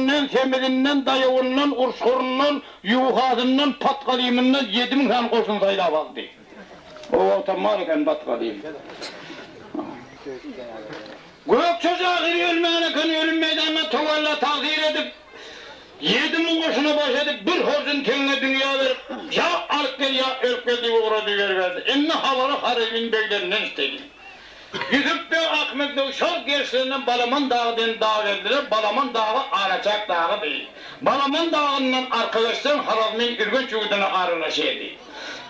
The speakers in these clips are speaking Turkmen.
Köründen, semizinden, daýawyndan, urşguryndan, ýuwhasyndan, patgalymyndan 7000 sany goşun saýlap aldy. O wagtam bar eken batgalym. Gökje ahyry ölmän eken, ölüm meýdanynda towalla tagsyr edip, 7000 goşuna baş edip, bir horjun teňňe dünýä berip, ýa alyp gel, ýa ölüp gel diýip ugrady beriberdi. Indi habary Horezmin beglerinden eşideli. Ýusup beg, Ahmet beg şol gelişlerinden Balaman dagy diýen daga geldiler. Balaman dagy Araçäk dagydy. Balaman dagyndan arka geçseň Horezmin Ürgenç ýurduna aralaşýardy.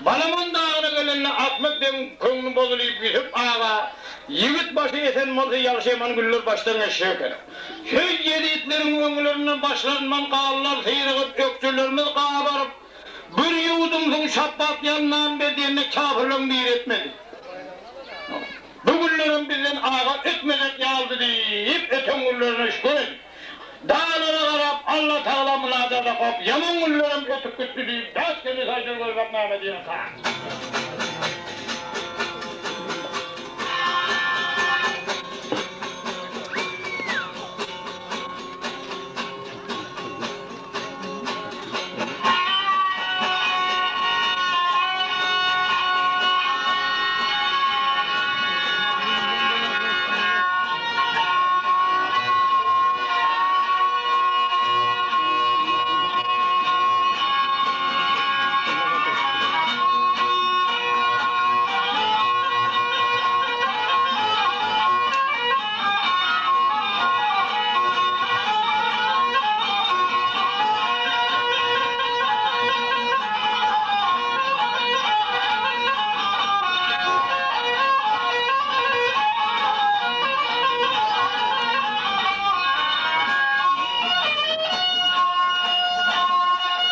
Balaman dagyna gelende Ahmet begiň köňli bozulyp Ýusup aga, Ýigit başy esen bolsa ýagşy ýaman günler başdan geçjek eken. Söý ýezitleriň öňlerinden başlaryndan gallar syrygyp, ökjelerimiz gabaryp, bir ýuwdum suw şapbat ýaly nan ber diýende kafirleriň biri etmedi. Bu günlerem bizden aga ötmejek ýalydy diýip, öten günlerine şükür edip, daglara garap, Allatagala mynajat okap, ýaman günlerem ötüp gitdi diýip, daş kelle saýjar görmek näme diýen-ka.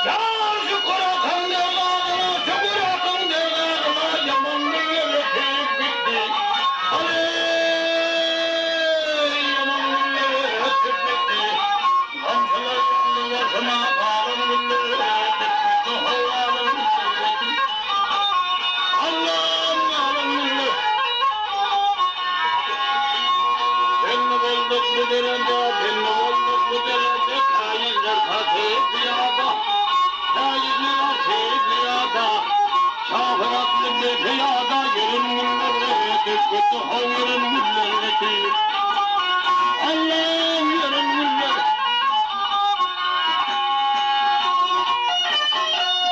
Ýar şükür akyň dergagyna, şükür akyň dergagyna, Ýaman günler ötüp gitdi. Aleý, ýaman günler ötüp gitdi. Gamçylar ýandy başyma, galan günler ötüp gitdi, how galan günler ötüp. Allam galan günler. Belli bolduk bu derede, belli bolduk bu derede, Kaýyzlar katy pyýada, kaýyzlar aty pyýada, Kafir atly bir pyýada, Ýeren günler ötüp gitdi, how ýeren günler ötüp. Allam ýeren günler.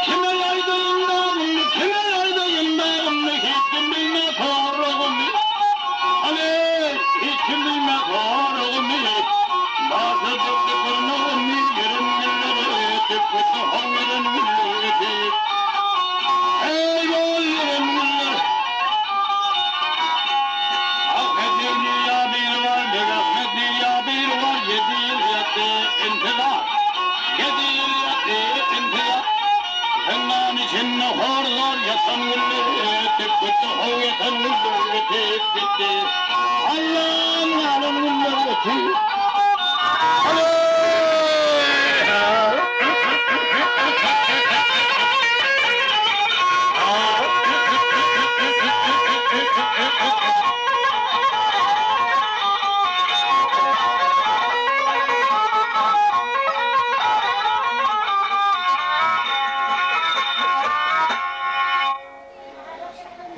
Kime ýaýdaýyn dagymy, kime ýaýdaýyn dagymy, Hiç kim bilmez soragymy. Aleý, hiç kim bilmez soragymy. Başa dökdi gyrnagymy, ýeren güller ötüp gitdi, how ýeren güller ötüp. Eý-oý, ýeren güller. Ahmet diýýä biri bar, Beg Ahmet diýýä biri bar, Ýedi ýyl ýatdy intizar, Ýedi ýyl ýatdy intizar. Zyndan içinde hor-zor ýatan günler ötüp gitdi, how ýatan günler ötüp gitdi. Allam galan günler ötüp.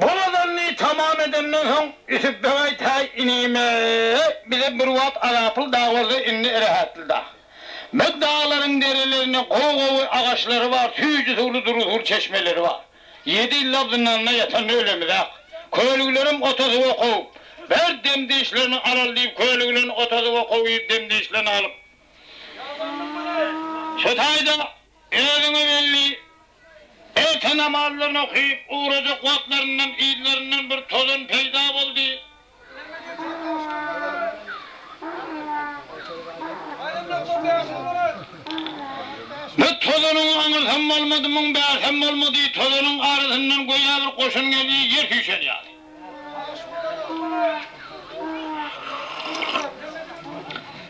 Boladanyny tamam edenden soň Ýusup beg aýthaý inime bize bir wagt azaply dag bolsa indi rehatly dag. Bu daglaryň derelerinde gowy-gowy agaçlary bar, süýji suwly dury suwly çeşmeleri bar. Ýedi ýyllap zyndanda ýatan ölemizak. Kölüglerim ota suwa kowup, bir dem dişlerini alaly diýip kölüglerini ota suwa kowup dem dişlerini alyp. Şu taýda özüňe belli erte namazlaryny okyp ugrajak wagtlaryndan yzlaryndan bir tozan peýda boldy. Bu tozanyň aňyrsam bolmady, muň bärsem bolmady, tozanyň arasyndan göýä bir goşun geldi, ýer süýşen ýaly.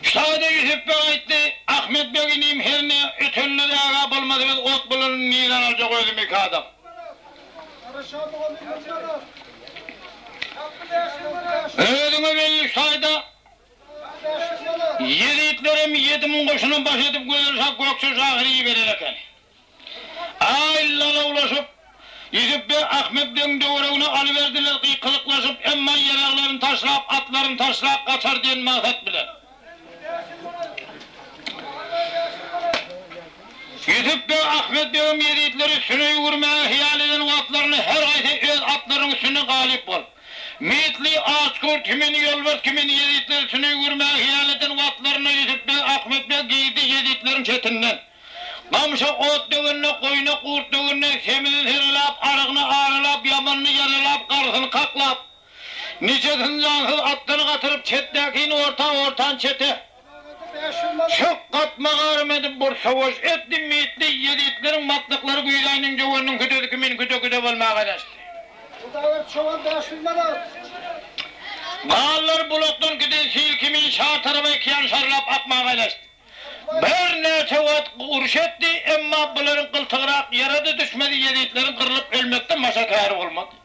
Şazada Ýusup beg aýtdy, Ahmet beg inim herne ötenler ägä bolmasa biz ot bolanyny nirden aljak özümi adam. Özüňe belli şaýda ýezitlerem. begem 7000 goşuna baş edip Gözel şa Gökje şahyry iberen ekeni. Aý, lalawlaşyp, Ýusup beg Ahmet begiň töweregine alyberdiler gykylyklaşyp, emma ýaraglaryny taşlap, atlaryny taşlap gaçar diýen maksat bilen. Ýusup beg Ahmet begem ýezitleri üstüne ýüwürmäge hyýal eden wagtlarynda her haýsy öz atlarynyň üstünde galyp bolup, Mitli, Açgurt kimin, Ýolbars kimin ýezitleri üstüne ýüwürmäge hyýal eden wagtlarynda Ýusup beg Ahmet beg girdi ýezitleriň çetinden. Gamşa ot dögende, goýna gurt dögende, semizini serelap, arygyny aralap, ýamanyny ýaralap, garysyny kaklap, niçesini jansyz atdan gatyryp, çetdäkini orta, ortany çete, çök gatma-garym edip bir söweş etdi, mitli ýezitleriň matlyklary güýzäniň jöweniniň küdesi kimin küde-küde bolmaga garaşdy. Gallar bulakdan giden sil kimin şar taraba ikiýan şarlap akmaga garaşdy. Birnäçe wagt uruş etdi, emma bularyň gyltygrak ýere-de düşmedi, ýezitleriň gyrlyp ölmekden başga käri bolmady.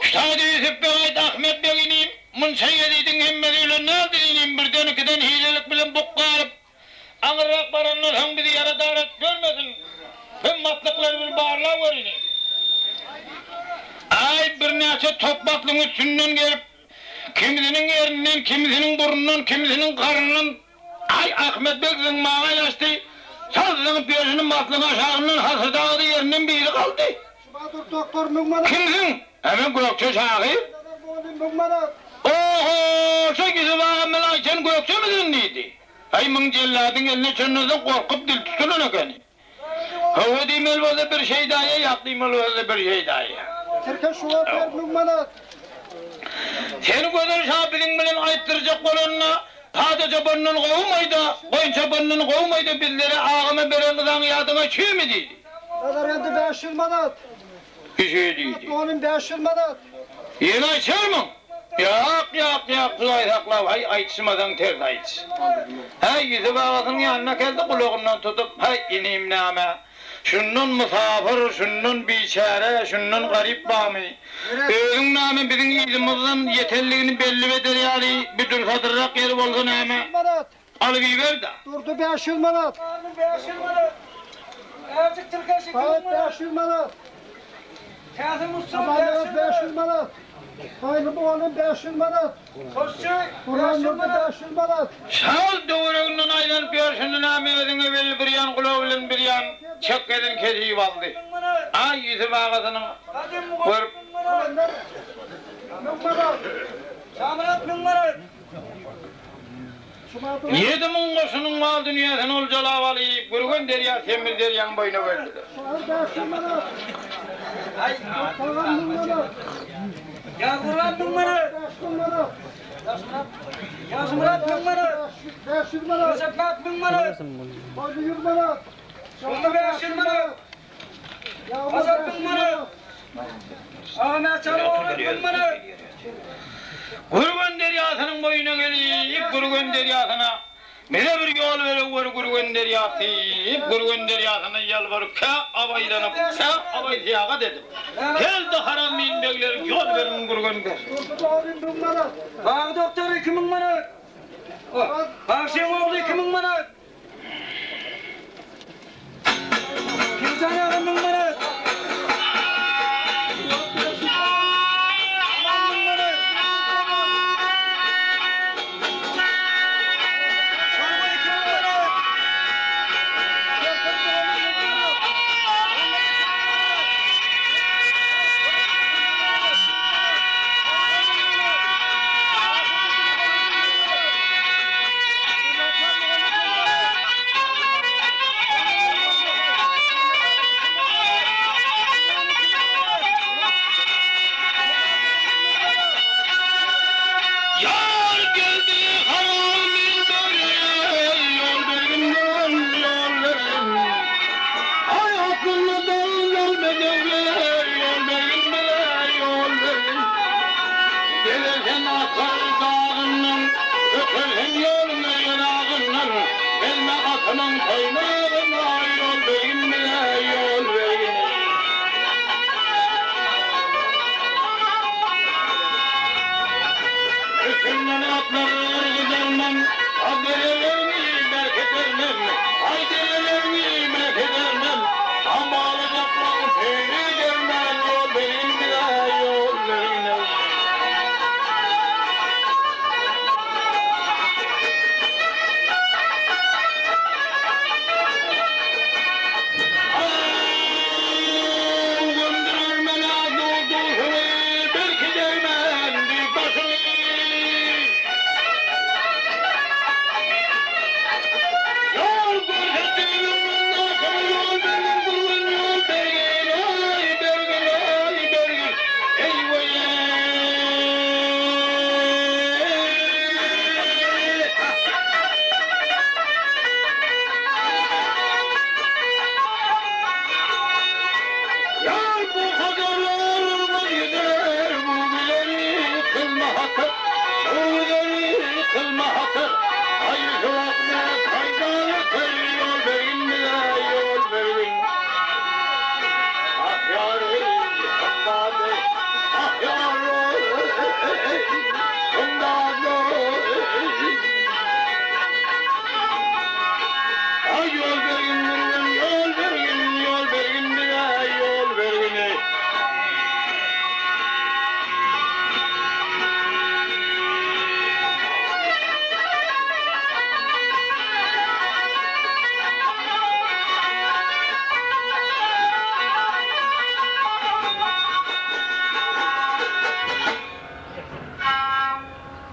Ştaýda Ýusup beg aýtdy, Ahmet beg inim, munça ýezidiň hemmesi ölen däldir inim, birden-ikiden hilelik bilen bukga alyp, aňyrrak barandan soň bizi ýaradar edip görmesin, hem matlyklary bir barlap gör inim. Aý, birnäçe top matlygyň üstünden gelip, Kimisiniň erinden, kimisiniň burnundan, kimisiniň garnyndan Aý, Ahmet beg zyňmaga ýaşdy. Çalt zyňyp ýörşüne maslygyň aşagyndan hasyrdagady ýerinden biri galdy. Kimsiň? Hä, men Gökje şahyr. Oho, şo Ýusup agam bilen Aýten Gökjemisiň? diýdi. Aý, muň jelladyň eline düşenden soň gorkup dil tutulan ekeni. Hawa diýmeli bolsa bir şeýdaýa, ýak diýmeli bolsa bir şeýdaýa. Tirkeş şu wagt ber müň manat. Seni Gözel şa biziň bilen aýtdyrjak bolanda, Pada çopandan gowumaýda, goýun çopandan gowumaýda bizlere agama beren yzaň ýadyňa çüwmi diýdi. Nazar geldi 500 manat. Kişi diýdi. Donym 500 manat. Ýene aýtýarmyň? Ýak, ýak, ýak, Hudaý saklap, haý, aýtyşmasaň ters aýtyş. Häý, Ýusup agasynyň ýanyna geldi, gulagyndan tutup, Häý, inim näme, şundan mysapyr, şundan biçäre, şundan garyp barmy? Özüň näme biziň yzymyzdan ýetenligini belli eder ýaly büdür-sadyrrak ýeri bolsa näme? Alyp iber-dä. Durdy 500 manat. 500 manat. Äjik tirkeş 2000 manat. 500 manat. Täsin ussa 500 manat. Baýly mugallym 500 manat. Hoşçy 500 manat. 500 manat. Şol töwereginden aýlanyp ýörşünde näme özüňe belli bir ýan gulagy bilen bir ýan çekgesini kesip aldy. Aý Ýusup agasynyň görüp. 1000 manat. Şamyrat 1000 manat. 7000 goşunyň mal-dünýesini oljalap alyp, Gürgen derýa, Semiz derýaň boýuna geldiler. Gürgen derýasynyň boýuna gelip, Gürgen derýasyna, Bize bir ýol bereweri Gürgen derýasy diýip, Gürgen derýasyna ýalbaryp, kä abaýlanyp, kä abaý-syýahat edip, Geldi Harazmin begleri, ýol beriň Gürgen der. Bagy doktor 2000 manat. Bagşyň ogly 2000 manat. Pirjan aga 1000 manat. Aman 1000 manat. Çorba 2000 manat. Aý Ýusuf Ahmet haýdan öter ýol bergin bize ýol bergin. Ah ýar eý ymdad eý ah ýar eý ymdad eý. Aý ýol bergin Gürgen ýol bergin ýol bergin bize ýol bergin eý.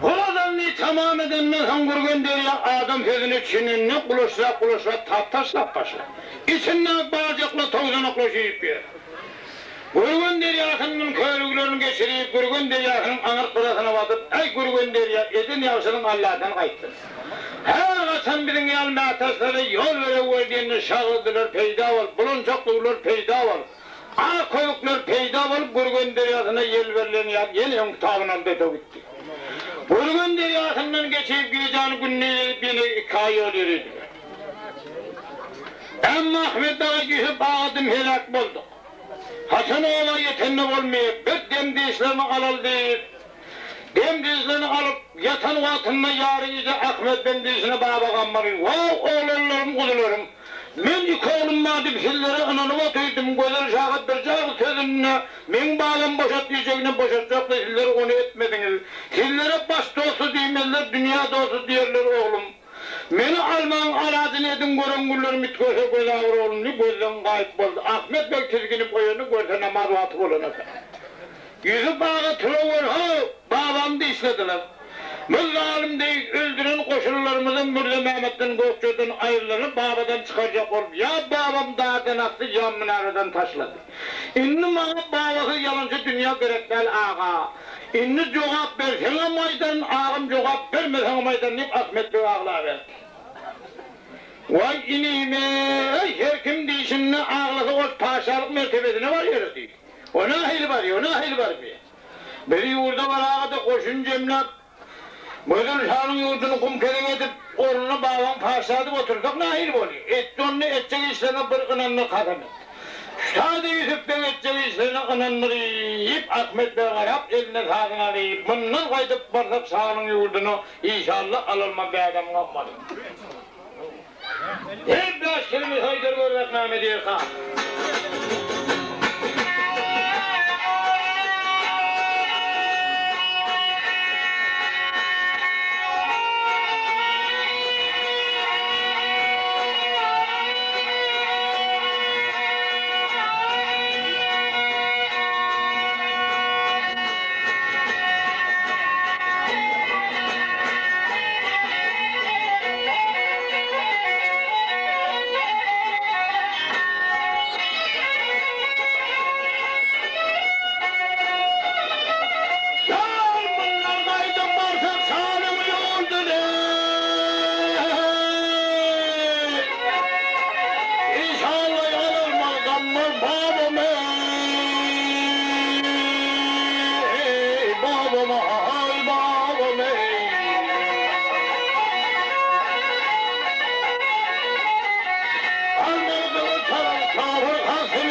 Bu gazalny tamam edenden soň Gürgen derýa adam sözüni çininde gulaşlap-gulaşlap tap taşlap başlady. Içindäki barjaklar towzanaklaşyp ýör. Gürgen derýasynyň körüklerini geçirip, Gürgen derýasynyň aňyrk gyrasyna basyp, Äý, Gürgen derýa, eden ýagşylygyň Alladan gaýtsyn. Her haçan biziň ýaly mätäçlere ýol berewer diýende şagyrdylar peýda bolup, bulançaklyklar peýda bolup, ak köwükler peýda bolup, Gürgen derýasyna ýel berlen ýaly ýene öňki tabyny aldy öte gitdi. Gürgen derýasyndan geçip, gijäni gündiz edip ýene iki aý ýol ýörediler. Emma Ahmet aga Ýusup aga dym heläk bolduk. Haçan oba ýetende bolmaýar, bir dem dişlerini alaly diýip, dem dişlerini alyp, ýatan wagtynda ýary gije Ahmet beň dişine Baba Gammary, Waw, oglanlarym, guzularym, men iki oglum bar diýip sizlere ynanyp otyrdym, Gözel şaga birje agyz sözünde meň balam boşat diýjegine boşatjakdy, sizler ony etmediňiz. Sizlere baş dosty diýmezler, dünýä dosty diýerler, oglum. Meni almagyň alajyny ediň gören günlerim it görse göz agyr oglum diýip gözden gaýyp boldy. Ahmet beg tisginip oýandy görse namaz wagty bolan eken. Ýusup aga turaweri how, babamy dişlediler. Bu zalym deý öldüren goşunlarymyzam Mürze Mämetden Gökjeden aýrylany babadan çykarjak bolup ýa babam dardan asdy ýa minaradan taşlady. Indi maňa babasyz ýalançy dünýä gerek däl aga. Indi jogap berseňem aýdaryn, agam jogap bermeseňem aýdaryn diýip Ahmet beg aglaberdi. Waý inim-eý, her kim diýşinde aglasa ol paşalyk mertebesine barýar-a diýdi. O nähili barýar, o nähili barmaýar. Biz ýurda baraga-da goşun jemläp, Gözel şanyň ýurduny gum-kezeň edip, ornuna babaň patyşa edip otursak nähili bolýar? Etdi onda etjek işlerine bir ynandyr kasam et. Şa-da Ýusup beg etjek işlerine ynandyr diýip, Ahmet beg garap, eline sazyny alyp, Mundan gaýdyp barsak şanyň ýurduna, işalla alalma bädem gammady. Her bäş kelime haýdar görmek näme diýerka? Ýar mundan gaýdyp barsak şanyň ýurduny. Inşallah ýalyrmaz gammaz babam eý, babam aý babam eý. Almaly gylyç alan kafir kalsyn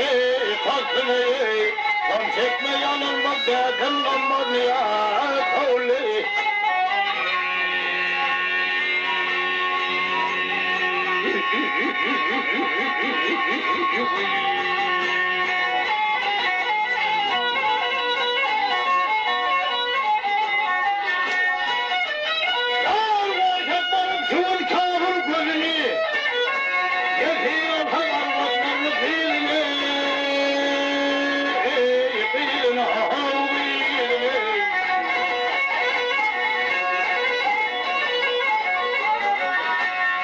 eý, kalsyn eý. Gam çekme ýalyrmaz dädem gammaz ýa kowly. Ýar goýsak baryp şu gün kafir gözüni, Ýesir alsak arwatlaryny gyzyny, Gyzyny, how gyzyny.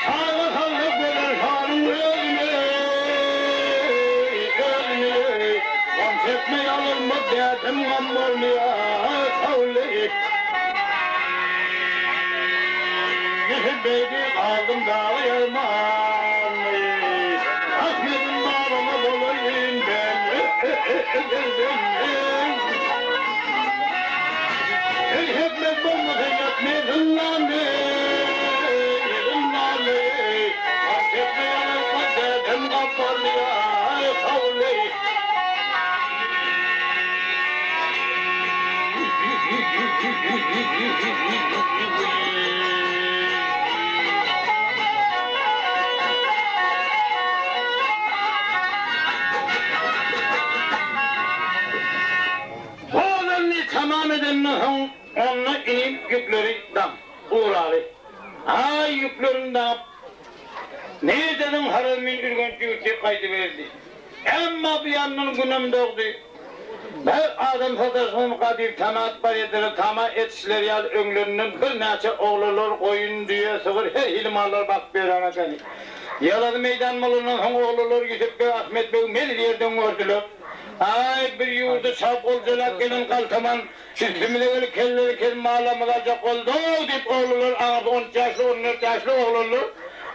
Çaga salsak gözel şanyň özüni, Özüni. Gam çekme ýalynma dädem gam bolmaýar, Howly. Ýusup beýdi galdym dagy ýazman, Ahmedim babama bolaýyn ben, Ben. El hikmet bolmasa ýetmez zyndana. Bozanyny tamam edenden soň, onda inim ýükleri daň, uraly. Aý, ýüklerini daňyp, nirdenem Horezmin Ürgenç ýurtly gaýdyberdi. Emma bu ýandan günem dogdy. Bir adam sataşmam gadyr tamat bar edere tama etişleri ýaly öňlerinden birnäçe oglanlar goýun, düýe, sygyr her hili mallar bakyp ýören ekeni. Ýalazy meýdan bolandan soň oglanlar Ýusup beg, Ahmet begi mezil ýerden gördüler. Aý, bir ýurdy çawyp oljalap gelen galtaman üstümize gelip kelleri kes mallarymyzy aljak boldy-ow diýip oglanlar aňyrsy on üç ýaşly, on dört ýaşly oglanlar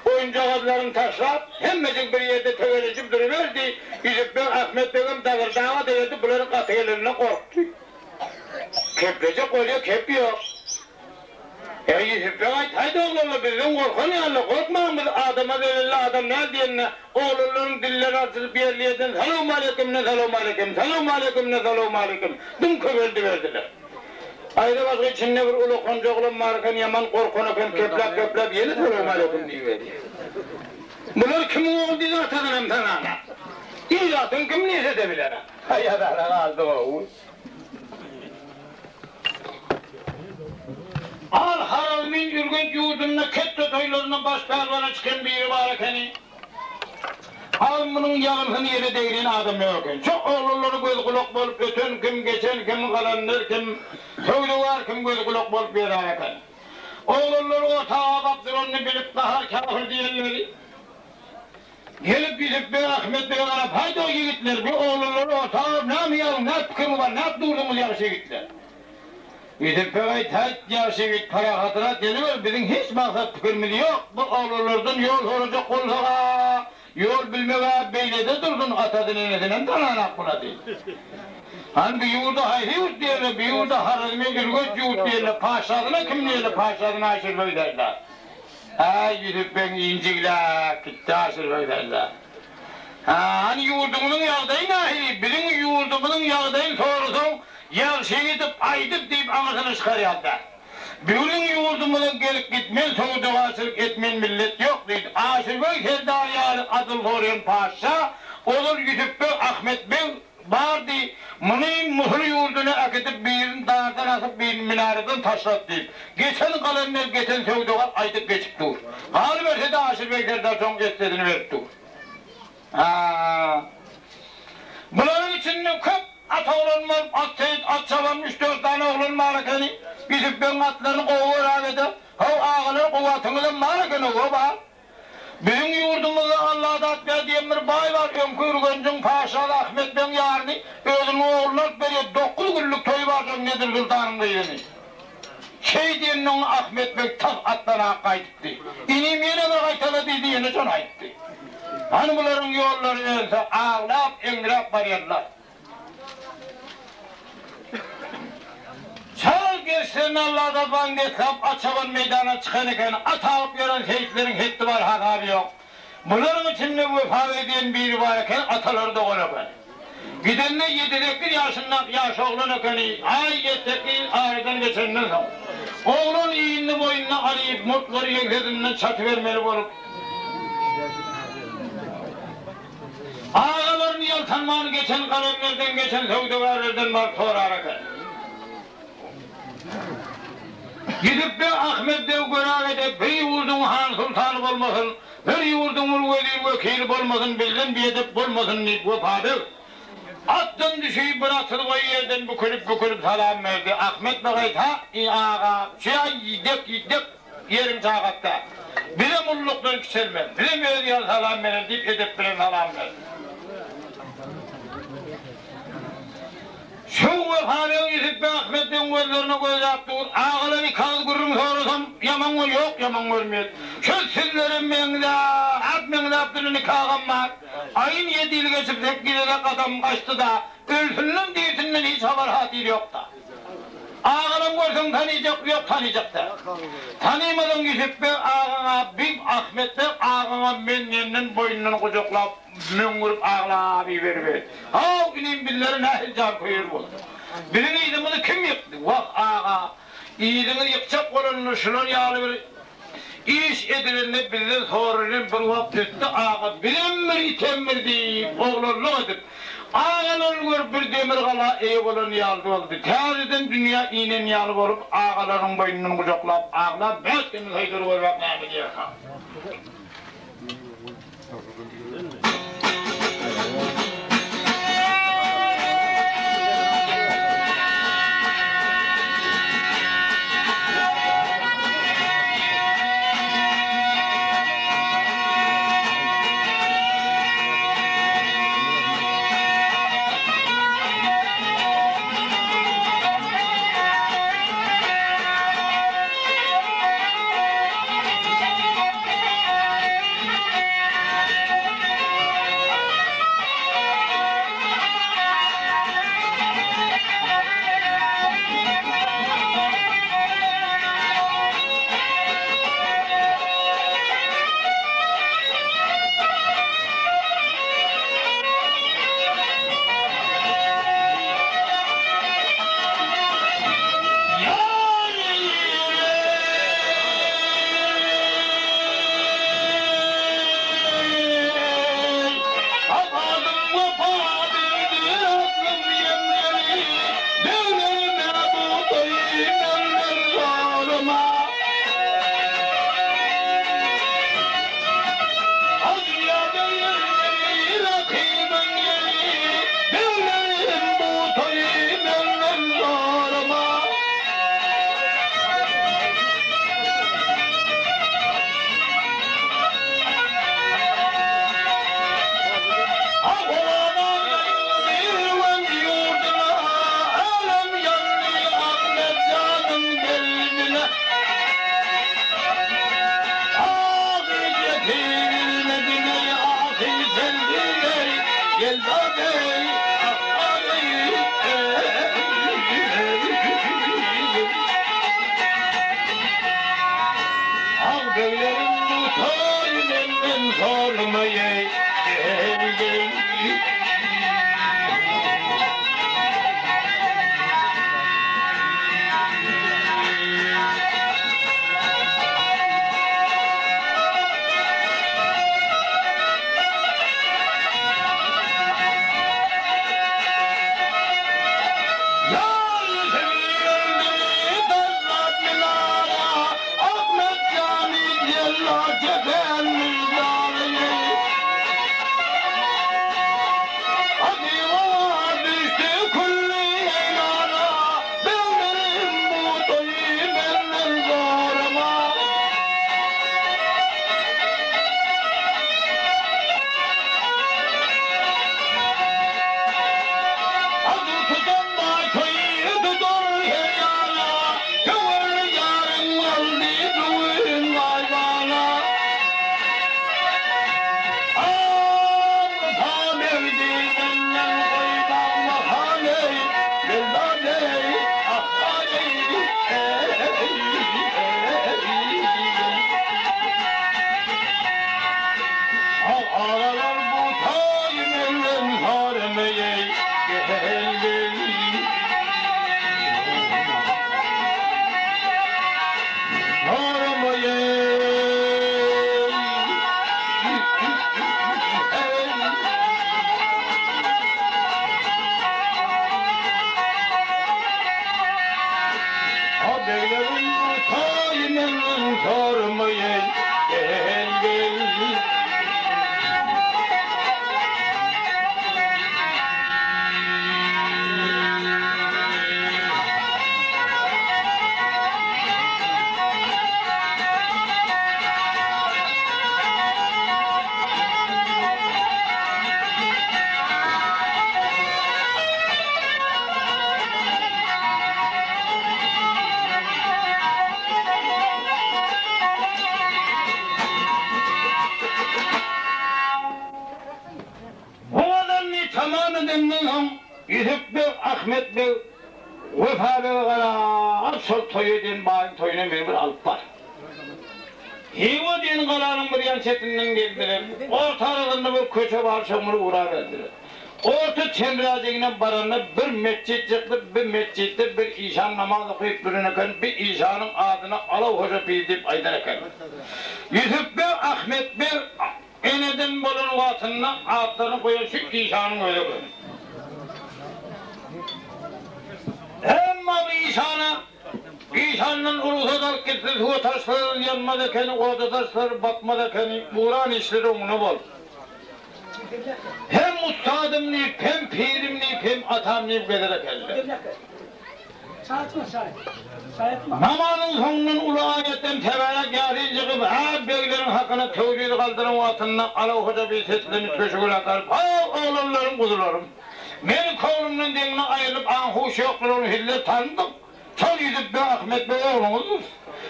oýunjagazlaryny taşlap, hemmejik bir ýerde tegelejip duruberdi. Ýusup beg, Ahmet begem dagyrdaga degedi, bularyň gaty geleninden gorkdy. Keplejek bolýa, kep ýok. Eý, Ýusup beg aýthaýdy oglanlar, bizden gorkan ýaly, gorkmaň, biz adama zelelli adam däl diýende, oglanlaryň dilleri açylyp ýerli ýerden salowmaleýkim-ne salowmaleýkim, salowmaleýkim-ne salowmaleýkim, dym köpeldiberdiler. Aýra-başga içinde bir ulakanjy oglan bar eken, ýaman gorkan eken, kepläp-kepläp ýene salowmaleýkim diýiberýär. Bular kimiň ogly diýdi atadanam tanana. Ilatyň kim diýse-de bilene. Haý, ýazara galdyk-ow. Al Harazmin Ürgenç ýurdunda ketde toýlarynda baş pälwana çykan biri bar ekeni. Al munuň ýagynsyny ýere degren adam ýok eken. Şo oglanlara göz-gulak bolup öten kim, geçen kim, galanlar kim, söwdagär kim göz-gulak bolup ýörär eken. Oglanlar orta gabap duranyny bilip gahar käfir diýenleri. Gelip Ýusup beg Ahmet bege garap, Haýda ýigitler, bu oglanlary orta alyp näme ýalyň, näp pikiriňiz bar, näp durduňyz ýagşy ýigitler? Ýusup beg aýt, Haýt, ýagşy ýigit, parahatrak geliber, biziň hiç maksat pikirimiz ýok, bu oglanlardan ýol sorajak bolsag-a, ýol bilmeg-ä beýlede dursun, atasyny-enesinem tananak bula diýdi. Hany bu ýurda haýsy ýurt diýerler, bu ýurda Horezmin Ürgenç ýurt diýerler, patyşasyna kim diýerler, patyşasyna Aşyr beg serdar. Äý, Ýusup begiň injigläp gitdi Aşyrbeg serdar. Hä, hany ýurduňyzyň ýagdaýy nähili? Biziň ýurdumyzyň ýagdaýyny sorasaň, ýagşy gidip, aýdyp diýip aňyrsyna çykarýar-da. Biziň ýurdumyza gelip gitmen, söwdagarçylyk etmen millet ýok diýdi. Aşyrbeg serdar ýaly adyl soraýan patyşa ozal Ýusup beg, Ahmet beg, Bardy, muny Musul ýurduna äkidip, birini dardan asyp, birini minaradan taşlat diýip, geçen galanlar geçen söwdagar aýdyp geçip dur. Galyberse-de Aşyr beg serdar soň essesini berip dur. Ha. Bularyň içinde köp at oglan bolup, at seýis, at çaban üç-dört sany oglan bar ekeni. Ýusup begiň atlaryny gowy görägede, How, agalar, gowy atyňyzam bar eken-ow, bar. Biziň ýurdumyzda Alladatbeg diýen bir baý bar, öňki Ürgenjiň paşasy Ahmet begiň ýaryny özüniň ogluna alyp berýär, dokuz günlük toýy bar şoň Nedir sultanyň gyzyny. Şeý diýende oňa Ahmet beg tas atdan-ak gaýdypdy. Inim ýene bir gaýtala diýdi, ýene şony aýtdy. Hany bularyň ýollary ölse, aglap, eňräp barýarlar. Çal gerşlerini Allada baň deslap at çaban meýdana çykan eken, at alyp ýören seýisleriň hetdi bar hasaby ýok. Bularyň içinde Wepa beg diýen biri bar eken, atalary dogan eken. Gidende ýedi-sekiz ýaşyndaky ýaş oglan ekeni, aý ýedi-sekiz aradan geçenden soň, oglan iýnini boýnuna alyp, murtlary ýeňsesinden çatybermeli bolup, Agalaryny ýaltanman geçen galenlerden geçen söwdagärlerden baryp sorar eken. Gidip beg Ahmet beg görägede bir ýurduň han-soltany bolmasyn, bir ýurduň bir wezir-wekili bolmasyn, bizden biedep bolmasyn diýip Wepa beg atdan düşüp bir atyzboýy ýerden bükülip-bükülip salam berdi. Ahmet beg aýt, Ha, aga, şu ýa dek, dek Ýeriň çagatda. Bizem ullukdan kiçelmez. Bizem özi ýaly salam berer diýip edep bilen salam berdi. Şu Wepabegiň Ýusup beg Ahmet begiň gözlerine gözläp dur. Agalar iki agyz gürrüň sorasam, ýaman gör, ýok ýaman görmeýär. Şu sizlere meňzäp, meňzäp duran iki agam bar. Aýyn ýedi ýyl geçip sekiz-ede gadam gaçdy-da, ölsünden-dirisinden hiç habar-hatyr ýok-da. Agalam görseň tanyjak ýok tanyjak däl. Tanymadyň Ýusup beg agaňa big Ahmet beg agaňa men diýenden boýnundan gujaklap möňňürip aglap iberiber. Haw inim bizlere nähili jan köýer bolduň. Biziň yzymyzy kim ýykdy? Wah aga. Yzyňy ýykjak bolanda şular ýaly bir iş edilende bizden soralyň bir wagt ötdi aga bizem bir item bir diýip oglanlyk edip agalary görüp bir demir gala eýe bolan ýaly boldy. Täzeden dünýä inen ýaly bolup agalarynyň boýnundan gujaklap aglap Mätdemiz Haýdar görübak näme diýerka. Bu gazalny tamam edenden soň Ýüsüp beg, Ahmet beg Wepa bege garap, şol toý eden baýyň toýuna meni bir alyp bar. Hywa diýen galanyň bir ýan çetinden geldiler. Orta arasynda bir köçe bar, şoňa bir ugraberdiler. Orta çenräjigine baranda bir metjit çykdy, bi metjitde bir işan namaz okyp duran eken, bi işanyň adyna Alaw hoja pir diýip aýdan eken. Ýusup beg, Ahmet beg eneden bolan wagtynda atlaryny goýan şu işanyň özi eken. Emma bu işana Işandan rugsat alyp gitse suwa taşlar ýanmaz ekeni, oda taşlar batmaz ekeni, ugran işleri oňuna boldy. Hem ussadym diýip, hem pirim diýip, hem atam diýip gezer ekenler. Namazyň soňundan uly aýatdan tebärek ýasin çykyp, hä, begleriň hakyna töwriz galdyran wagtynda Alaw hoja bir seslenip köşegine galyp, Haw, oglanlarym, guzularym! Meniň köňlümden deňine aýrylyp aň-huş ýokdur, ony sizler tanydyň. Şol Ýusup beg Ahmet beg ogluňyzdyr.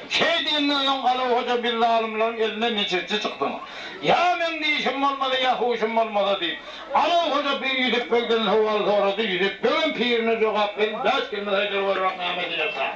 Şeý diýenden soň Alaw hoja biz zalymlaryň elinden niçikçi çykdyň. Ýa meň dişim bolmasa, ýa huşum bolmasa diýip, Alaw hoja pir Ýusup begden sowal sorady. Ýusup begem pirine jogap berip, bäş kelme saýdar görmek näme diýerkä?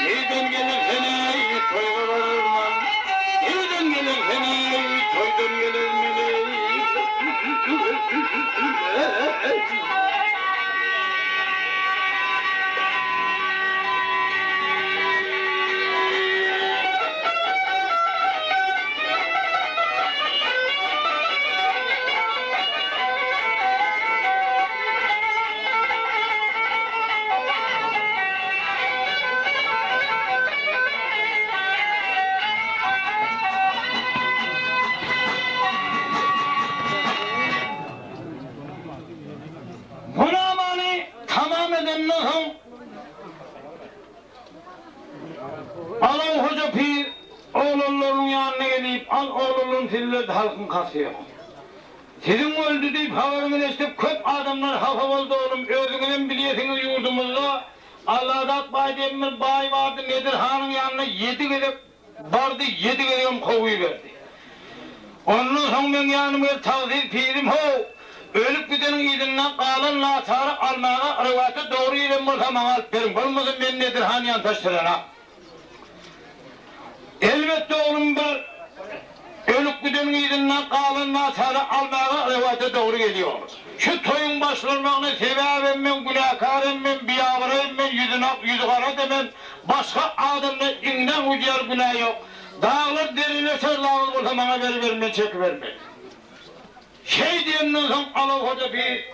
Nirden gelirsen eý, toýga bararman, Nirden gelirsen eý, toýdan gelermen eý. Bu namany tamam edenden soň Alaw hoja pir oglanlarynyň ýanyna gelip, Al oglanlarym sizlerde halkyň kasy ýok. Siziň öldi diýip habaryňyzy eşidip köp adamlar hafa boldy oglum özüňizem bilýesiňiz ýurdumyzda Alladat baý diýen bir baý bardy Nedir hanyň ýanyna ýedi gezek bardy ýedi gezegem kowuberdi. Ondan soň meň ýanyma gelip tagsyr pirim how. Ölüp gideniň yzyndan galan naçary almaga rowaýata dogry gelen bolsa maňa alyp beriň, bolmasa men Nedir han ýantaşdyranak. Elbetde oglum bir ölüp gideniň yzyndan galan naçary almaga rowaýata dogry gelýär. Şu toýuň başlanmagyna sebäbem men, günäkärem men, biabraýam men, ýüzüne ak, ýüzi gara-da men, başga adamda iňňän uýdýar günä ýok. Daglar dereler şerlagyz bolsa maňa beriberiň men çekibermen. Şeý diýenden soň Alaw hoja bir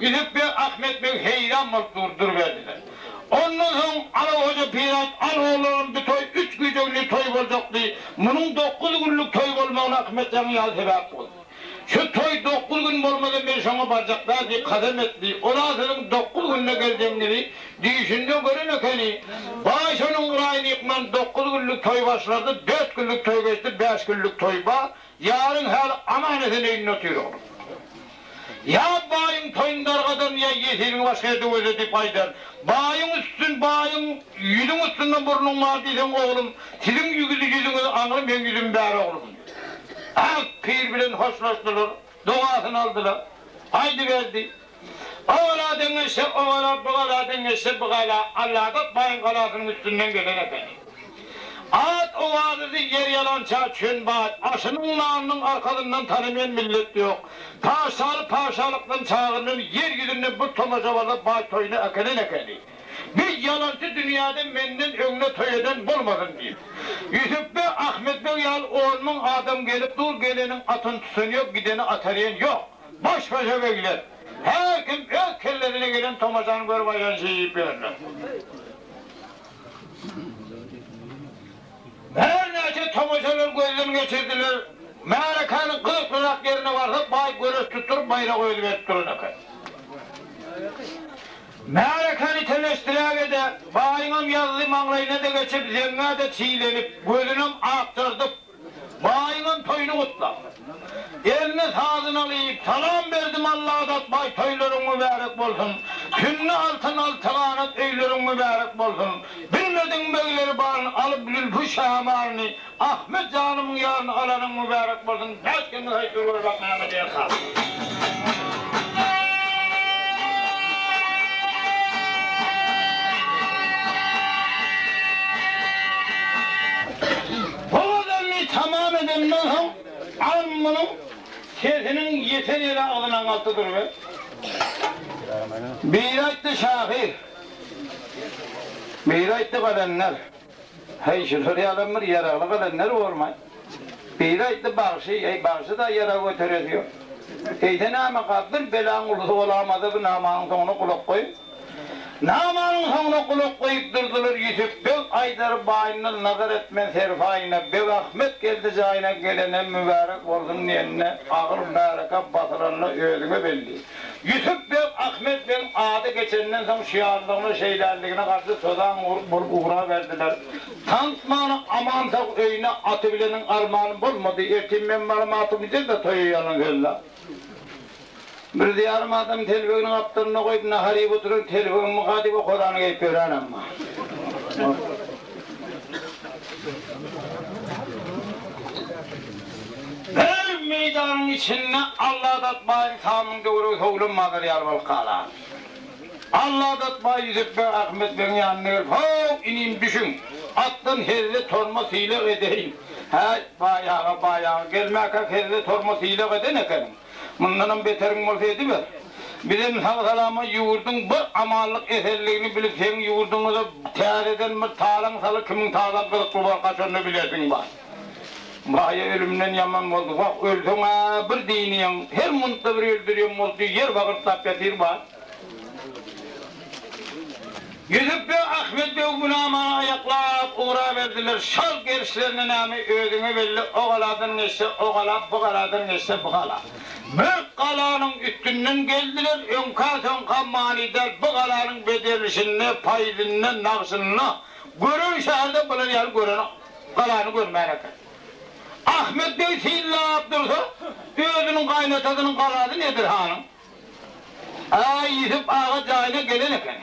Ýüsüp beg, Ahmet beg heýran bolup dur duruberdiler. Ondan soň Alaw hoja pir aýt, Al oglanlarym bu toý üç gije-gündiz toý boljakdy. Munuň dokuz günlük toý bolmagyna Ahmet ýaňy ýaly sebäp boldy. Şu toý dokuz gün bolmasa men şoňa barjak däl diýip kasam etdi. Ol-a siziň dokuz günde geljegiňizi düýşünde gören ekeni. Baý şonuň yraýyny ýykman dokuz günlük toý başlardy, dört günlük toý geçdi, bäş günlük toý bar. Ýaryň häli aman-esen öýünde otyr oglum. Ýa baýyň toýuny dargadaryn, ýa ýesiriňi başga ýerde gözle diýip aýdar. Baýyň üstün, baýyň ýüzüň üstünde burnuň bar diýseň oglum, siziň ýüzüňizi ýüzüňiz aňry, meň ýüzüm bäri oglum. Ak pir bilen hoşlaşdylar, dogasyny aldylar. Aýdyberdi. O gala deňeşse o gala, bu gala deňeşse bu gala Alladat baýyň galasynyň üstünden gelen ekeni. At-owazasy ýer ýalança çön baý, aşynyň nanynyň arkasyndan tanamaýan millet ýok. Paşaly paşalykdan çagyrylan ýer ýüzünde bir tomaşa bolsa baý toýuna äkelen ekeni. Bir ýalançy dünýäde menden öňde toý eden bolmasyn diýip. Ýusup beg, Ahmet beg ýaly on müň adam gelip dur, geleniň atyny tutan ýok, gideni atarýan ýok. Baş-başa begler. Her kim öz kellesine gelen tomaşany görüp aýlanşy iýip ýörler. Her näçe tomaşalar gözden geçirdiler. Märekäniň gyzyklyrak ýerine barsak, baý göreş tutduryp, baýragy özi berip duran eken. Märekäni teleşdiräge-de, baýyňam ýazzy maňlaýyna-da geçip, zeňňä-de çilenip, gözünem akjardyp, Baýyňam toýuny gutlap, eline sazyny alyp, Salam berdim Alladat baý toýlaryň mübärek bolsun, Tünde altyn alty ganat öýleriň mübärek bolsun, Bilmediň begleri baryny alyp zülpi şamaryny, Ahmet janymyň ýaryny alanyň mübärek bolsun, Nätgeniňi aýt bir gör bak näme diýerka. Bu gazalyny tamam edenden soň, alym munuň sesiniň ýeten ýeri agzyna galdy duruber. Biri aýtdy şahyr, biri aýtdy galender. Heý, şular ýalam bir ýaragly galender bormaý? Biri aýtdy bagşy, heý, bagşy-da ýarag göteresi ýok. Eýse nämeka, bir belaň ulusy bolamasa bu namanyň soňuna gulak goýuň. Namanyň soňuna gulak goýup durdular, Ýüsüp beg aýdar baýyndan nazar etmen serpaýyna, Beg Ahmet geldi jaýyna gelenem mübärek bolsun diýende, agyr märeke basylanda özüňe belli. Ýüsüp beg Ahmet begiň ady geçenden soň şuýanlygyna, şeýlänligine garşy sozan bolup ugraberdiler. Tantmany aman sag öýüne aty bileniň armany bolmady, ertir men baram atymy gidel-de toýa ýalan sözle. Bir ýarym adam telpegini gapdalynda goýup nahar iýip oturan telpegim myka diýip okarany geýip ýörenem bar. Bir meýdanyň içinde Alladat baýyň tamyň döwregi sowlan mazar ýaly bolup galan. Alladat baý Ýüsüp beg Ahmet begiň ýanyna gelip, How, inim, düşüň, atdan hezze torma sylag edeýin. Häý, baý aga, baý aga, gelmäkäk hezze torma sylag eden ekeniň. Mundanam beteriň bolsa ediber. Bizem sag-salamat ýurduň bir amanlyk esenligini bilip seň ýurduňyza täzeden bir talaň saly kimiň talaň gyzykly borka şonda bilersiň baý. Baýa ölümden ýaman boldy wah ölseň-ä bir dynýaň her muntda bir öldürýän boldy ýer bagyrtlap ýatyr baý. Ýusup beg Ahmet beg günamany aýaklap ugraberdiler. Şol gelişlerine näme özüňe belli o galadan geçse o gala bu galadan geçse bu gala. Bir galanyň üstünden geldiler öňkä soňka many däl bu galanyň bezerilişinde paýzynda nagşynda gören şäherde bular ýaly gören galany görmän eken. Ahmet beg synlap dursa özüniň gaýynatasynyň galasy Nedir hanyň. Aý, Ýusup aga jaýyna gelen eken.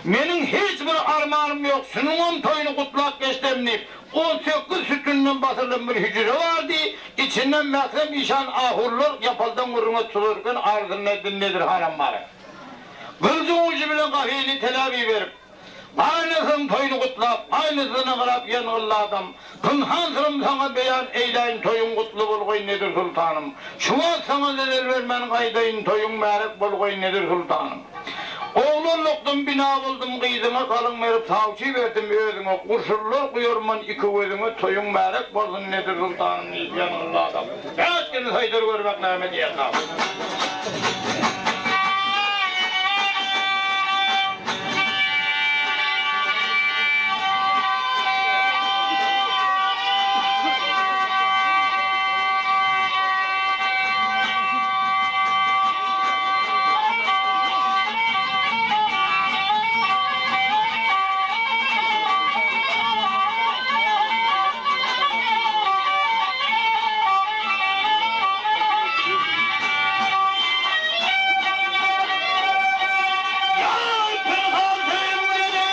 Meniň hiç bir armanym. malym ýok, şunuňam toýuny gutlap geçsem diýip, 18 sütünden basylan bir hüjre bardy, içinde mährem işan ahunlar ýapaldan gürrüňe tutularken arasynda Nedir hanam bar. Gylyjyň ujy bilen gafyny telä iberip, Gaýynysynyň toýuny gutlap, gaýynysyna garap ýangynly adam, Pynhan syrym saňa beýan eýläýin toýuň gutly bolgaý Nedir sultanym. Şu wagt saňa zelel bermän gaýdaýyn toýuň märek bolgaý Nedir sultanym. Oglanlykdan bina boldum gyzyňa galyň berip sawçy berdim özüňe gurşunlar guýarman iki gözüňe toýuň märek bolsun Nedir sultanym diýip ýangynly adam. Bäş güni saýdar görmek näme diýerka. Ýar pynhan söýgüni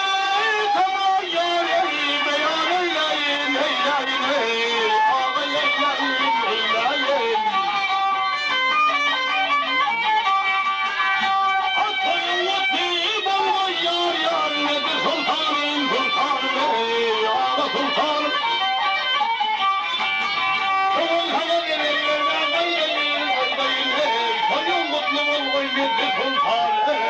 saňa ýar eý beýan eýläýin eýläýin eý aga eýläýin eýläýin. Ataýyň otly bolgaý ýar ýar Nedir soltanym sultanym eý aga sultanym. Soňam saňa geler ýerden gaýdaýyn gaýdaýyn eý toýuň gutly bolgaý Nedir soltan eý.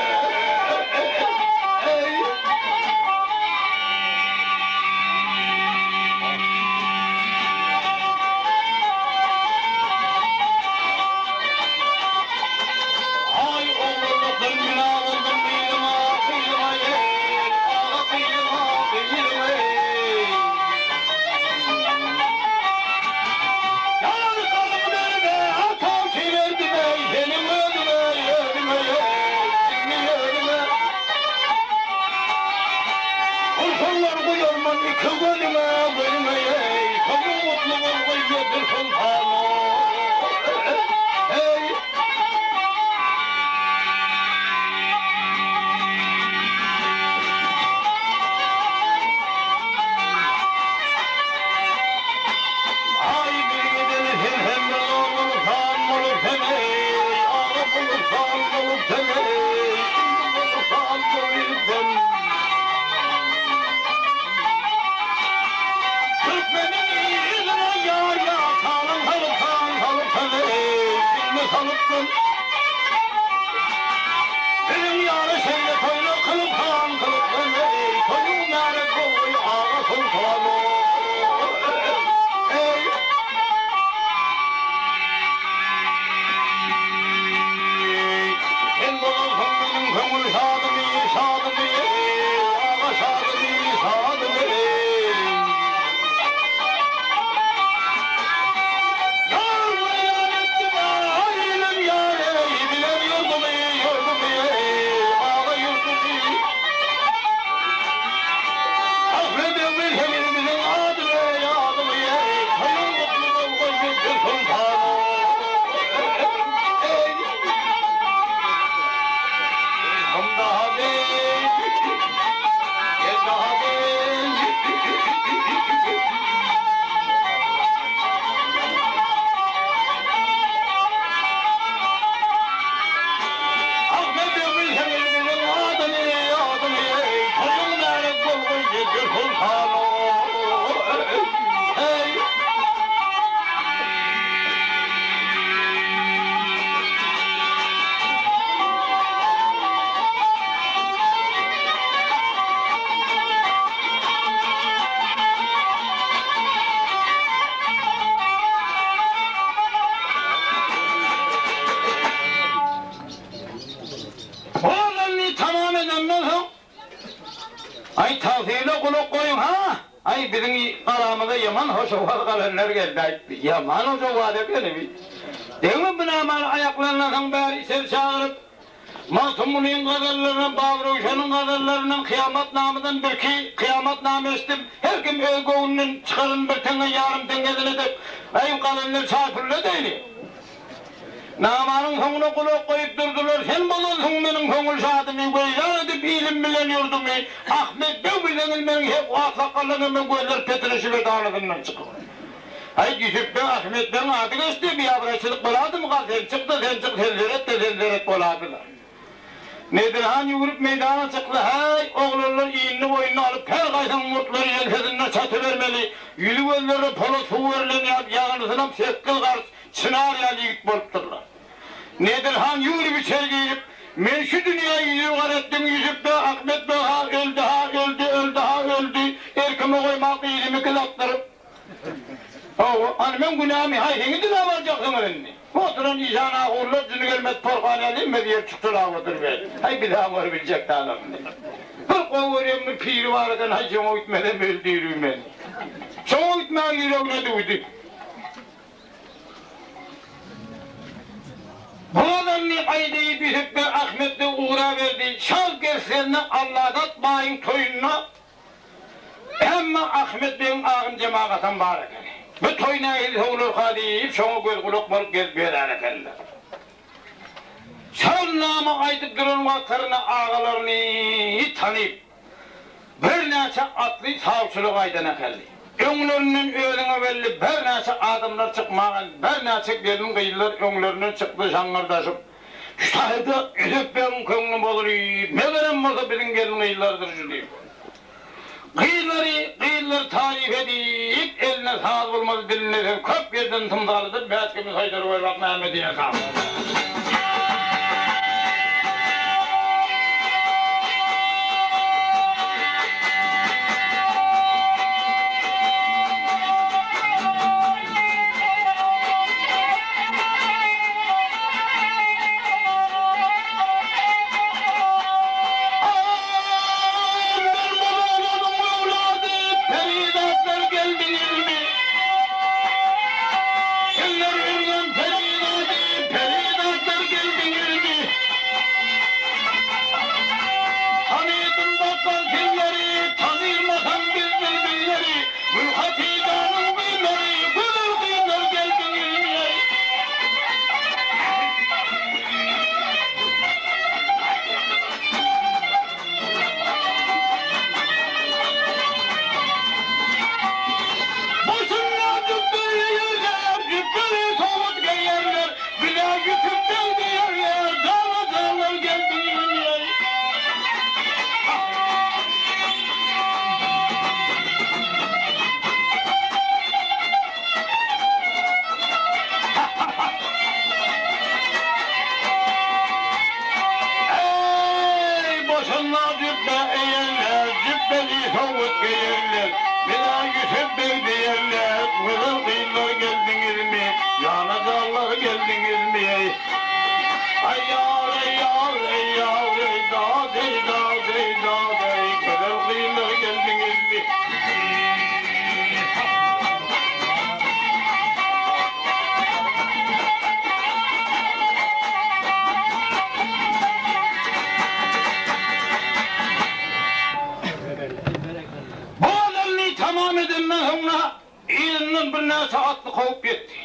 Aý oglanlykdan bina boldum gyzyma gyzyma eý aga gyzyma gyzyma eý. Ýar galyň berme tawşy berdim eý seniň özüňe özüňe eý indi özüňe. Gurşunlar guýarman iki gözüňe gözüňe eý toýuň gutly bolgaý Nedir soltan eý. Aý bir gideli sen hem bir zor bolursan bolup sen eý, aga bolursan bolup sen eý, indi bolursan bolup sen. Türkmeniň yzyna ýar ýar talaň salypsan salypsan eý, indi salypsyn. Biziň ýaly şeýle toýlar kylypsan kylypsyn eý, toýuň märek bolgaý aga soltan eý. Sen bolarsyň meniň köňül şadymy, şadymy eý, aga şadymy, şadymy eý. Ýar weýran etdim aýlym ýar eý, bilen ýurdumy, ýurdumy eý, aga ýurdumy. Ahmet ömür şeýhimiziň adyny eý, adyny eý, toýuň gutly bolgaý Nedir soltan eý. Hum daha değil, gel daha değil. Ahmet ömür şeýhimiziň adyny eý, adyny eý, toýuň märek bolgaý Nedir soltan eý. Oglanyny tamam edenden soň, Aý, tagsyla gulak goýuň, ha! Aý, biziň galamyza ýaman hoşowaz galanlar geldi-aý. Ýaman hoşowaz ekeni bi. Deňmi bu namany aýaklandan soň bäri içeri çagyryp, Magtymgulyň gazallaryndan, Babyröwşeniň gazallaryndan, Kyýamatnamadan birki kyýamatnama eşidip, her kim öz göwnünden çykaran bir teňňe, ýarym teňňesini edip, Aý, galanlar çaý pully edeýli. Namanyň soňuna gulak goýup durdular, Sen bolansyň meniň köňül şadymy, Weýran edip ilim bilen ýurdumy, Ahmet beg bileňiz meniň hek aksakgallaň hem gözler petireşip edalasyndan çykyp. Aý, Ýusup beg, Ahmet begiň ady geçdi, biabraýçylyk boladymy-ka, sen çyk-da, sen çyk, sen seret-de, sen seret boladylar. Nedir han ýüwrüp meýdana çykdy, Häý, oglanlar, iýnini-boýnuny alyp, her gaýsynyň murtlary ýeňsesinde çatybermeli, ýüzi-gözlerine polat suw berlen ýaly, ýagynysynam sekgiz gars çynar ýaly ýigit bolupdyrlar. Nedir han ýüwrüp içeri girip, Men şu dünýä ýüzi gar etdim, Ýusup beg, Ahmet beg-ha öldi-ha, öldi, öldi-ha, öldi, erkime goýman gyzymy gyzatdyryp, Hawa, hany meň günämi haýsyňy diläp aljaksyňyz indi? Bu oturan işan ahunlar jyny gelmez porhan ýaly hemmesi ýer çukçalap oturyber. Haý biz-ä oňary biljek dälok indi. Bir gowy görýän bir piri bar eken, haý şoňa gitmesem öldürir meni. Şoňa gitmäge ýüregine düwdi. Bu adamny aýdyp Ýüsüp beg Ahmet beg ugraberdi. Şal gersende Alladat baýyň toýunda Emma Ahmet begiň agyn jemagatam bar ekeni. Bu toý nähili sowlarka diýip, şoňa göz-gulak bolup gezip ýörän ekenler. Şol nama aýdyp duran wagtlarynda agalaryny tanyp, birnäçe atly sawçylyk aýdan ekenli. Öňlerinden özüňe belli birnäçe adamlar çykmagan, birnäçe gelin-gyzlar öňlerinden çykdy şaňňyrdaşyp. Şu taýda Ýüsüp begiň köňli bozulyp, megerem bolsa biziň gelin-gyzlardyr şu diýip. Gyzlary gyzlar taryp edip, eline saz bolmaz, diline söz köp ýerden tymsaladyp, Bäşgemi soýduryp goýmak näme diýerka? Perizatlar geldiňizmi? Sizler ürgen perizady, perizatlar geldiňizmi? Tanydym bakgan sizleri, tanyrmasam biz bilbilleri, Gülhatyjanyň gyzlary, gözel gyzlar geldiňizmi? Başynda cübbeli ýerler, cübbeli sowut geýerler, Bize Ýusup beg diýerler, dana-janlar geldiňizmi? Eý, başynda jüpbe eýerler, Jüpbeli sowut geýerler, Bize Ýusup beg diýerler, Gözel gyzlar geldiňizmi, Jana-janlar geldiňizmi, eý? Aý ýar, eý ýar, eý ýar, eý dad, eý dad, eý dad, eý, Gözel gyzlar geldiňizmi? Bu adamny tamam edenden soňra yzyndan birnäçe atly kowup ýetdi.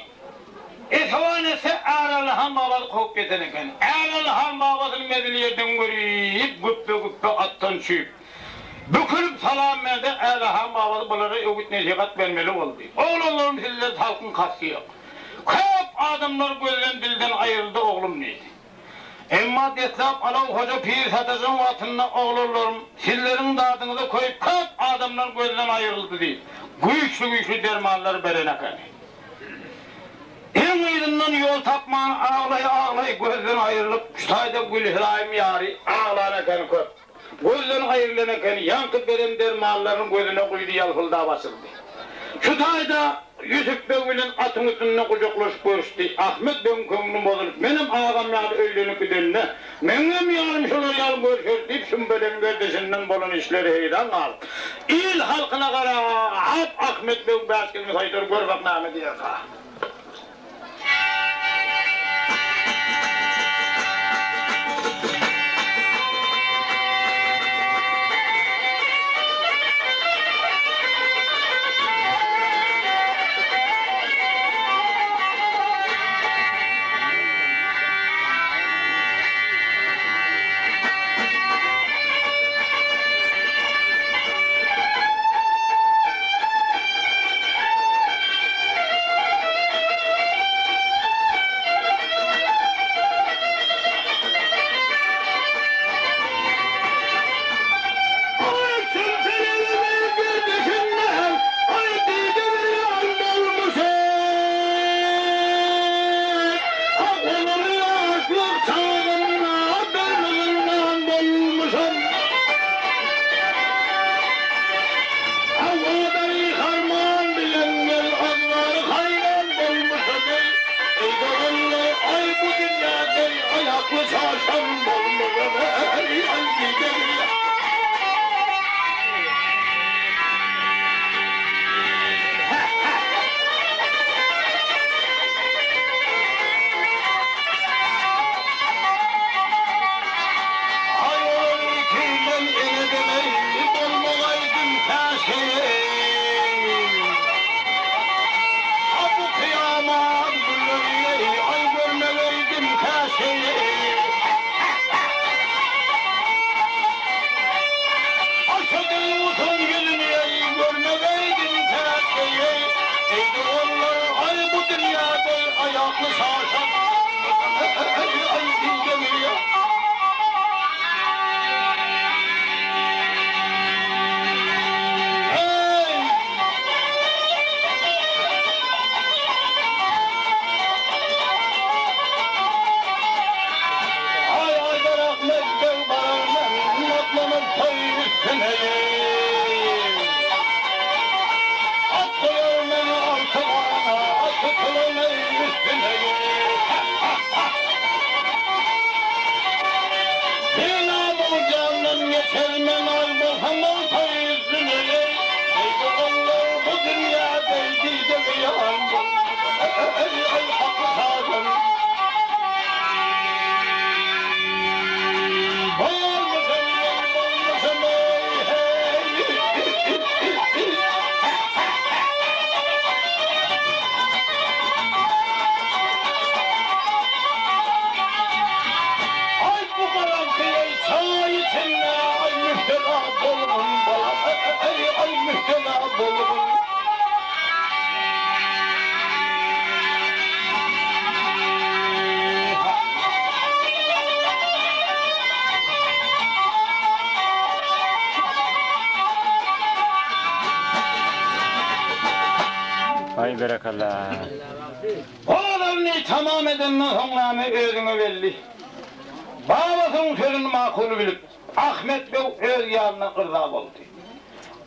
Esewan etse Äraly han babasy kowup ýeten eken. Äraly han babasyny mezil ýerden görüp, güpbe-güpbe atdan çüýüp, bükülip salam berdi. Äraly han babasy bulara öwüt-nesihat bermeli boldy. Oglanlarym sizde salkyn kasty ýok. Köp adamlar gözden-dilden aýryldy oglum diýdi. Emma deslap Alaw hoja pir sataşan wagtynda oglanlarym sizleriň dadyňyza köýüp köp adamlar gözden aýryldy diýip, güýçli-güýçli dermanlar beren ekeni. Iň yzyndan ýol tapman aglaý-aglaý gözden aýrylyp şu taýda Gülhelaýym ýary aglan ekeni köp. Gözden aýrylan ekeni, ýaňky beren dermanlaryny gözüne guýdy ýalpyldap açyldy. Şu taýda Ýusup beg bilen atyň üstünde gujaklaşyp görüşdi. Ahmet begiň köňli bozulyp, menem agam ýaly öýlenip gidende, meňňem ýarym şolar ýaly görşer diýip şümbelegiň gerdişinden bolan işlere heýran galyp, il halkyna garap, Ahmet begiň bäşgilini soýdur, gör bak näme diýerka. deýýusyň ýüzüni eý, görmegeýdim täkgeý eý, Eý doganlar, aý bu dünýäde aýakly çarşak, eý, aý diýdemi. Eý! Aý Aýdar Ahmet beg barar men atlanyp toý üstüne eý. At goýar men alty gana at tutulan eý üstüne eý. Binamyň jandan geçer men aý bolsam ol toý üstüne eý. Eý doganlar bu dünýäde didege ýan bolmasa eý aý haky sazan. Bolmasam men bolmasam eý heý. Aý bu garaňky eý çaý içinde aý mübtela bolgun balam eý aý mübtela bolgun. Aý berekella. Olaryny tamam edenden soň name özüňe belli. Babasynyň sözüni makul bilip, Ahmet beg öz ýanyna yrza boldy.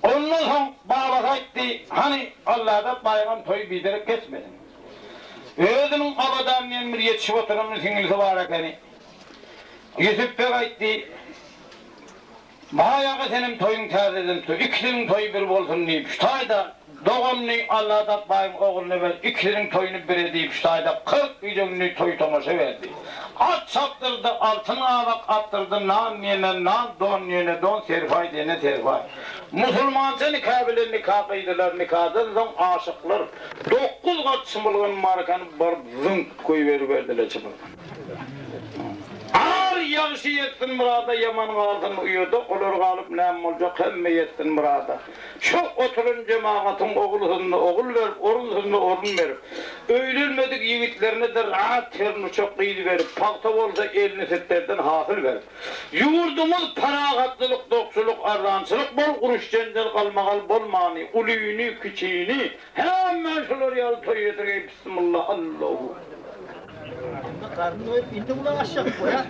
Ondan soň babasy aýtdy, Hany, Alladat baýram toýy biderek geçmesin. Özüniň Abadan diýen bir ýetişip oturan bir siňlisi bar ekeni. Ýusup beg aýtdy, Baý aga senem toýuň täzeden toý, ikisiniň toýy bir bolsun diýip, şu taýda doganyny Alladat baýyň ogluny ber, ikisiniň toýuny bir diýip, şu taýda 40 gije-gündiz toý-tomaşa berdi. At çapdyrdy, altyn gabak atdyrdy, nan diýene nan, don diýene don, serpaý diýene serpaý. Musulmança nika bilen nika gyýdylar, nikadan soň aşyklar dokuz gat çymylgan markany baryp zyňk goýberiberdiler çymylgan. Ar ýagşy ýetsin myrada, ýaman galsyn uýada, olar galyp näme boljak, hemme ýetsin myrada. Şo oturan jemagatyň ogulsyzyna ogul berip, orunsyzyna orun berip, öýlenmedik ýigitlerine-de rahat hernuşak gyz berip, pagta bolsa elini sitderden hasyl berip, ýurdumyz parahatlylyk, dokçulyk, arzançylyk bol, uruş-jenjel, galmagal bolmany, ulyny, kiçini, hemme şular ýaly toý getirgeý, bismillah, Allahu. Garny doýup indi gulak asjak bolýar.